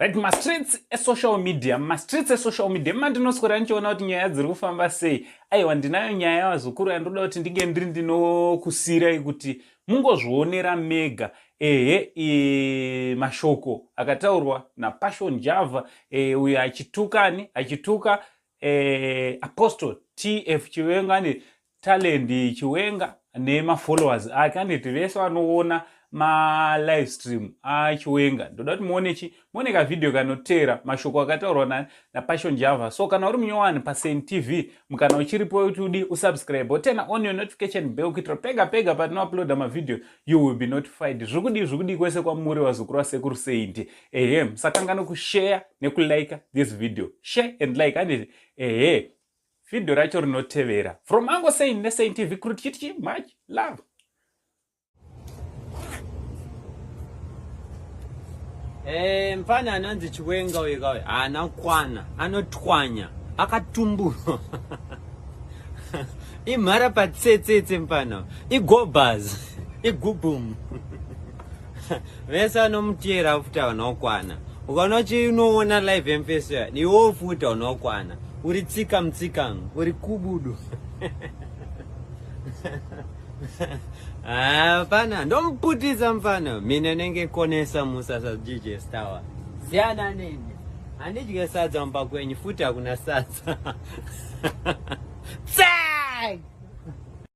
Right, mastreets esocial media, mastreets esocial media mandinoswera ndichiona kuti nyaya dziri kufamba sei. Aiwa, ndinayo nyaya yavazukuru yandoda kuti ndinge ndiri ndinokusiirai kuti mungozvionera mega. Ehe, e, mashoko akataurwa naPassion Java, e, uyo achitukani achituka e, Apostle TF Chiwenga ane Talent Chiwenga nemafollowers ake, aneti vese vanoona malive stream aChiwenga. Ndoda kuti muone chi muone kavhidhiyo kanoteera mashoko akataurwa naPassion Java. So kana uri munyowani paSaint TV, mukana uchiripo kuti udi usubscribe, turn on your notification bell kuitira pega pega patinouploada mavhidhiyo you will be notified. Zviri kudii kwese kwamuri vazukuru vasekuru Saint? Ehe, musakanganwe kushare nekulike this video. Share and like, handiti? Ehe, vhidhiyo racho rinotevera from Ango Saint neSaint TV kuri tichiti much love. Eh, mfana anonzi Chiwenga uyu kauyu haana kukwana, anotwanya, akatumburwa imhara patsetsetse mfana, igobhaz, igubhum. Vese vanomutera futi havana kukwana. Ukaona chinoona live emfeso ya iwo futi hauna kukwana, uri tsika mutsika, uri kubudu. Hapana, ndomuputisa mfana. Mina nenge konesa musasa DJ Star. Siyana nini? Handidye sadza mumba kwenyu futi hakuna sadza. Tsak!